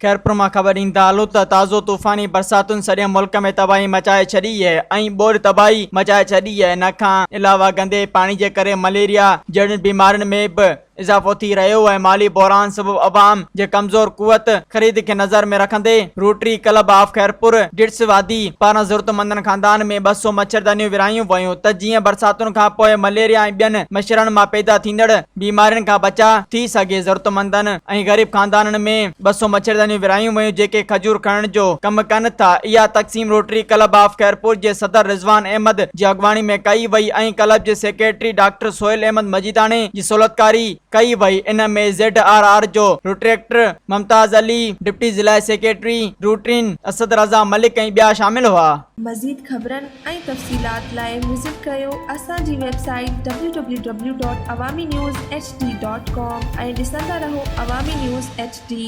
خيرپور مان خبر ڏيندا هلون ته تازو طوفاني برساتن سڄي ملڪ ۾ تباهي مچائي ڇڏي آهي ۽ ٻوڏ تباهي مچائي ڇڏي آهي ان کان علاوه گندي پاڻي جي ڪري مليريا جهڙين بيمارين ۾ به اضافو ٿي رهيو آهي مالي بحران سبب عوام جي ڪمزور قوت خريد کي نظر ۾ رکندي روٽري ڪلب آف خيرپور ڊڙس وادي پاران ضرورتمندن خاندان ۾ 200 مڇردانيون ورهايون ويون ته جيئن برساتن کان پوء مليريا ۽ ٻين مڇرن مان پيدا ٿيندڙ بيمارين کان بچاء ٿي سگهي ضرورتمندن ۽ غريب خاندانن ۾ 200 مڇردانيون ورهايون ويون جيڪي کجور کڻڻ جو ڪم ڪن ٿا اها تقسيم روٽري ڪلب آف خيرپور جي صدر رضوان احمد جي اڳواڻي ۾ ڪئي وئي ۽ ڪلب جي سيڪريٽري ڊاڪٽر سهيل احمد مجيداڻي جي سهولتڪاري ڪئي وئي ان ۾ زيڊ آر آر جو روٽريڪٽر ممتاز علي، ڊپٽي ضلعي سيڪريٽري روٽرين اسد رضا ملڪ ۽ ٻيا شامل هئا. مزيد خبرن ۽ تفصيلات لاء وزٽ ڪريو اسان جي website W W W dot Awami news H D dot com ۽ ڏسندا رهو عوامي نيوز ايڇ ڊي.